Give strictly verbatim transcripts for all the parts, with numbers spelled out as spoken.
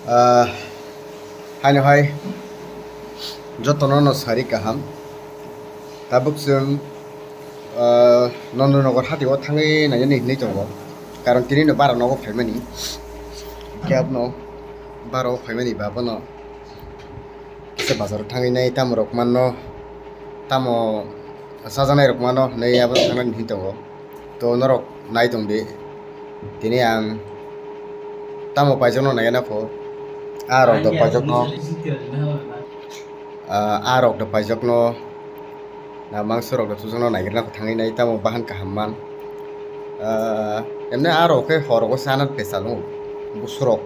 Ah, haino hai jotono no sari kaham. Tabuk chwng, ah, Nondonogor hati o thangwi nainani hinwi tongo. Karon tini no bara nogo phaimani. Khe abono bara o phaimani ba bono kisa bazar o thangwi nai tamo rok manno, tamo chajaknai rok manno hinwi abo thangnani hinwi tongo. To norok nai tong di. Tini ang tamo paijak no nai na pho. A rok do paijak no. Ah, a rok do paijak no. Na mangso rok do tujakno naigrina kho thangwi nai tamo bahan kaham man. Ah, emne a rok khe hor rogo sana pesalo. Busurok.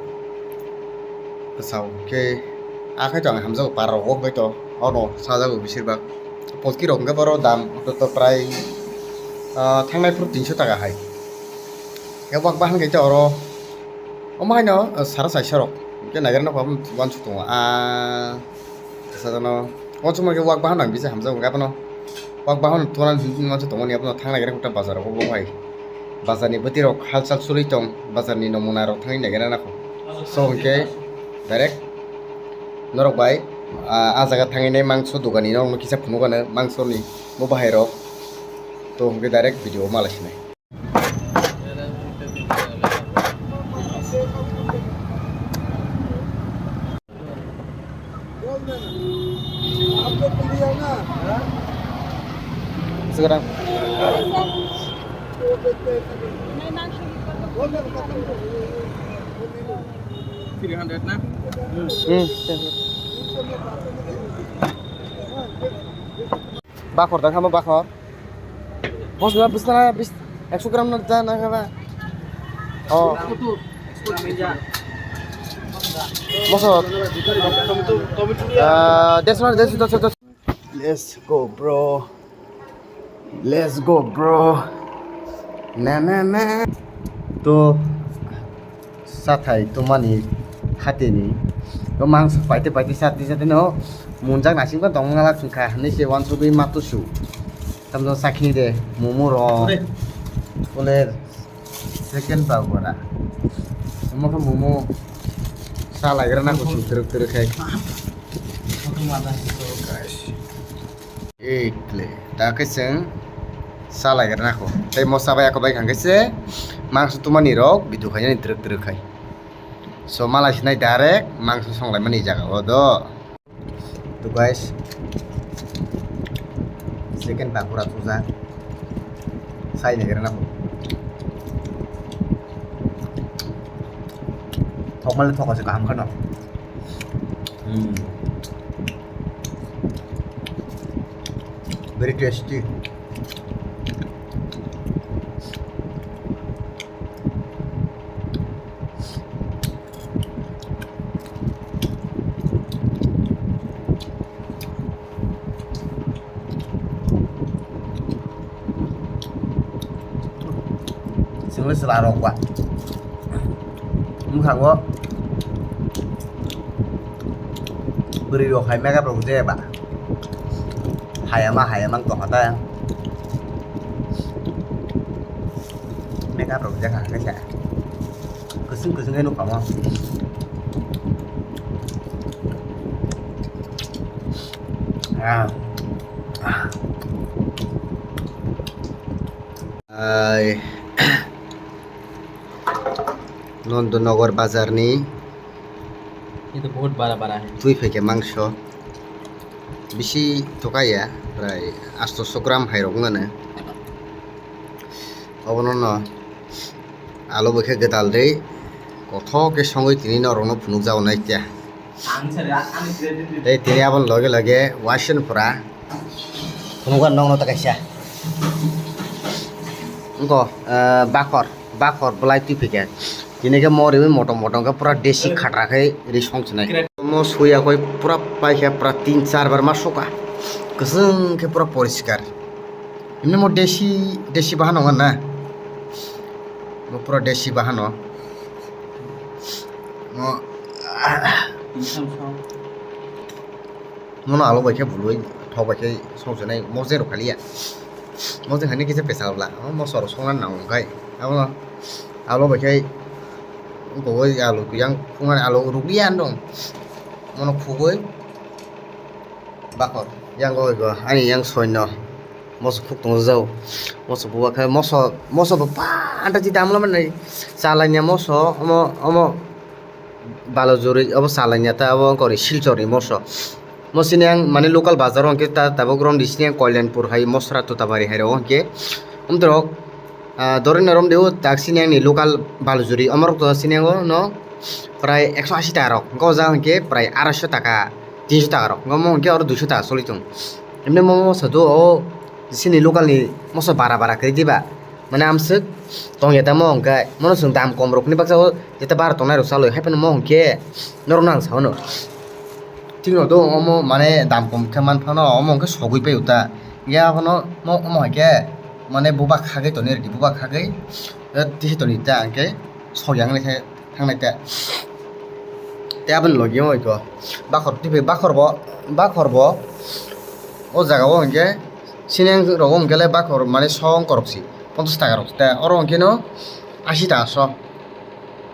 Pesao khe a khai to ang hamjago par rogo khai to. Ono sajago bisir bak. Polki rok hwnkhe boro dam to prai, ah, thangnai phuru tinso taka hai. Khe wak bahan khe oro omo haino, ah, sara chaisa rok. Khe naigra nokha wansuk tongo. Ah, sajano wansuk mankhe wak bahan ang bisa hamjago khe abono. Wak bahan tongna wansuk tongmani abono thang naigra khe bazar rok bo hai. Bazar ni bwtwi rok halchal choli tong, bazar ni nomuna rok thangwi naigra nokha. So hwnkhe direct norok bai, ah, ah jaga thangwi nai mangso dogani norokno kisa phunukgano mangso ni bo bahai rok. To hwnkhe direct video o malai sinai. Sekarang. Three hundred na? Hmm. Bakhor da khama bakhor. Bosna bisna bis ekso gram na da na khama. Oh. Moso. Ah, deso na deso deso deso. Let's go, bro. Let's go, bro. Na, na, na. To sathai tumani hatini. To mangsa paite paite sati sati no munjak nasing ko tong ngala chungkha ni se wansugwi matusu. Tamjang sakni de momo ro. Ore. Uler. Second pakora. Omo khe momo sa laigra na kuchung twrwk twrwk khai. Ekle. Ta khe chwng sa laigra na kho. Tei mo sa bai ako bai khang khe se mangso tumani rok bidu khainani twrwk twrwk khai. So malai sinai direct mangso songlaimani jaga o do. To guys, second pakora chujak. Sai naigra na kho. Thokmale thokase kaham kheno. Hmm. Very tasty. Chwngno chwla rok ba. Bwkhango bwrwi rok hai makeup rok je ba. Hayama hayama wng tongkha ta. Makeup rok je kha kaisa. Kwchwng kwchwng khe nukha mo. Ah. Ah. Ai. Nondonogor bazar ni. Ye to bahut bada bada hai. Twi phaikha mangso. Bisi tokaya, prai asto sokram hai rok wngmano. Obono no alo bai khe gwdal rwi kothok khe songwi tini norokno phunukjago nai khe. Tei tini aboni loge loge waisano pura phunukgo nokno ta kaisa. Wngkha, eh, bakhor, bakhor bwlai twi phaikha. Tini khe mo riwi motom motom khe pura desi khatra khe ri song chinai. Mo suya koi pura paikha, pura tin char bar ma suka. Kwchwng khe pura poriskar. Himni mo desi, desi bahan ongkha na. Mo pura desi bahan o. Mo, mono alo bai khe bului, thok bai khe songchinai, mojeng rok khaliya. Mojeng hani kisa pesa bwla, o moso rok songna nang khai. Abo alo bai khe Kogoi alu yang khukmani alu rukliya ang dong. Mono khugoi bakor yang goi go ani yang soino moso khuk tongo jau. Moso buwa khe moso moso bo panta chi damla mani chalanya moso omo omo balojuri obo chalanya ta obo kori silchori moso. Mo sini ang mane local bazar o hwnkhe ta tabuk romdi sini ang Koilanpur hai Mosra Totabari hai rok hwnkhe omtorok. Ah, dorina romdi o tak sini ang ni local balujuri omorok to sini ang o no prai ekso ashi taka rok hwnkhe o jaga hwnkhe prai araisho taka tinso taka rok hwnkhe omo hwnkhe oro duiso taka choli tongo. Emni mo moso do o sini local ni moso bara bara kwrwi diba mane amswk tongya tamo hwnkhe mono chwng dam kom rok ni baksa o jeta bara tongnai rok chalwi hai phano mo hwnkhe norok no ang sao no. Thikno do omo mane dam kom khe man phano omo hwnkhe sogwi pai uta. Ya phano mo omo hai khe mane buba khagwi toni rwdi buba khagwi tisi toni ta hwnkhe sogya wngni khe thangnai ta. Tei aboni logi wngwi kho bakhor twi bai bakhor bo bakhor bo o jaga o hwnkhe sini ang rok o hwnkhe le bakhor mane song korok si ponchas taka rok ta oro hwnkhe no ashi taka so.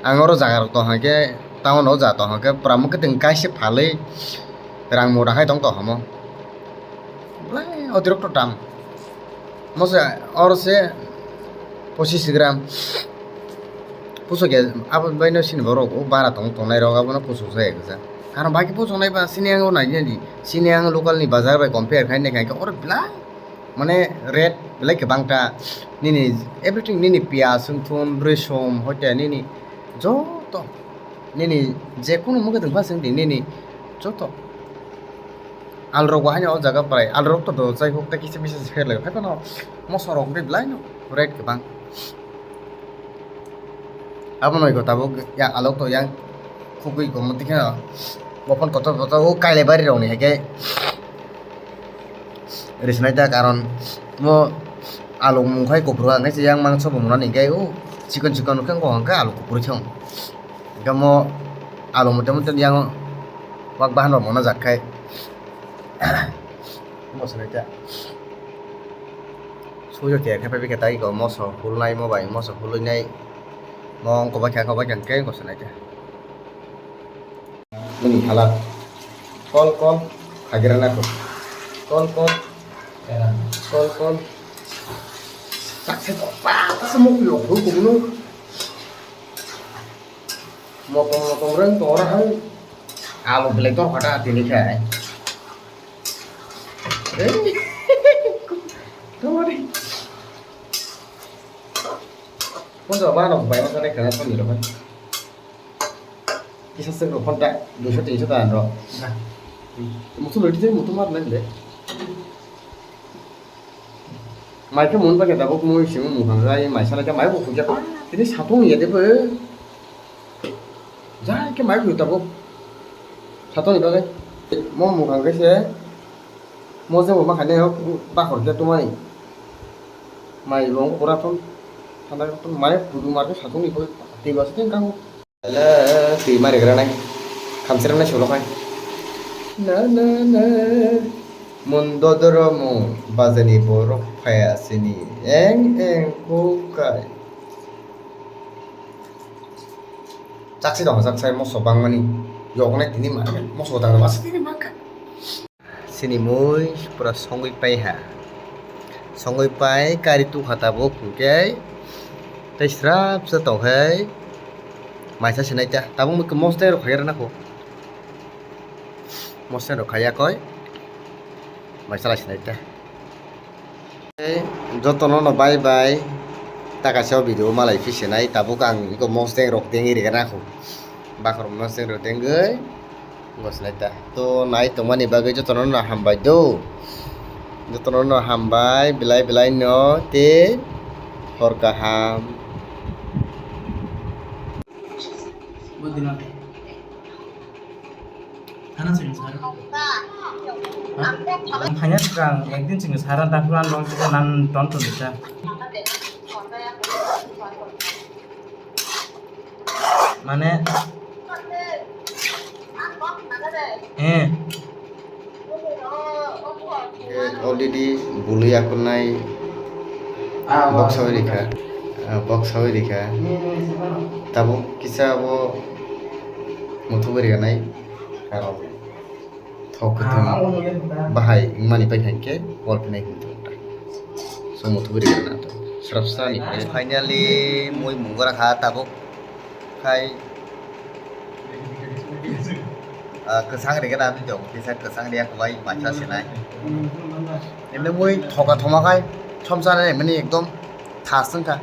Ang oro jaga rok tong hwnkhe town o jaga tong hwnkhe pura mwkhwtwng kaisa phalwi rang mura hai tong tong hamo. Belai otirokto dam. Mose oro se pochis gram. Puso ke abo baino sini borok o bara tong tongnai rok abono puso se ekjak. Karon bai khe puso nai ba sini ang o nai di sini ang local ni bazar bai compare khai nai khe oro belai mane rate belai kwbang ta nini everything nini piyaj wngthun rwsom hoite nini joto nini jekunu mwkhwtwng pha swngdi nini joto alrok bo haino o jaga prai alrok to do jai hok tei kisa misa se pherlai hai phano moso rok wngwi belai no rate kwbang. Abono iko tabuk yang alok to yang khugwi iko muti kheno bophon kotor kotor o kailai bari rok ni hai khe risinai ta karon mo alok mung khai kopor ang khe yang mangso bo mwnani hwnkhe o chikon chikon khe wng kha alok kopor khe wng khe mo alok mote mote yang wak bahan rok mwnajak khai bo sinai ta. Suijo tiya khe pai khe tai iko moso hulnai mo bai moso hulwi nai mo wngkha bai kha wngkha bai kha hwnkhe iko sanai khe. Nini hala kol kol khagira nako kol kol kol kol sakse kok pa ta se mo yo ko ko no motong motong reng to ora hai alu belai tor kha ta tini khe. Tomari. Mo jaba no bai ma sare kana sani ro. Kisa se ro phone ta duiso tinso ta ro. Musu loi tei mutu mar nang le. Mai khe mun bagwi tabuk mui simi mukhang khai mai salai khe mai bo khukya tini satung ya de bo. Jai khe mai khuk tabuk. Satung ni bagwi mo mukhang khai se mo je bo ma khainai bakhor khe tumani. Mai bo pura thon thanda mai pudu mar khe satung ni bagwi tei ba se kang. Ala twi mari granai. Khamsirok nai solo khai. Na na na. Mun dodoro mu bajani borok phaya sini. Eng eng kukai. Chaksi dong chaksai moso bangmani. Yoknai tini ma moso dang ma tini ma. Sini mui pura songwi pai ha. Songwi pai kari tukha tabuk hwnkhe tei srap se tongkhe maisa sinai ta. Tabuk mui mosdeng rok khaiya rwna kho. Mosdeng rok khaiya koi maisa lai sinai ta. Tei jotono no bye bye. Ta kaisa o video malai phi sinai tabuk ang iko mosdeng rok dengwi rwna kho. Bakhor mosdeng rok dengwi. Bwswlai ta. To nai tongmani bagwi jotono no hambai do. Jotono no hambai belai belai no tei hor kaham. Thangya swkang ekdin chwng sara dakhwlan long tisa nan ton ton tisa. Mane, eh. Already bului akunai boksa bai rikha. Ah, bok sawi rikha. Tabuk kisa abo muthubwi rikha nai. Karon thok kwthwng bahai wngmani pai kha hinkhe wall phinai hinwi tongo ta. So muthubwi rikha na to. Srapsa ni pore. Finally mui mungora kha tabuk khai. Ah, kwchang rikha na bini jok kisa kwchang riya kwbai macha sinai. Emne mui thoka thoma khai somsa nai mani ekdom thas wngkha.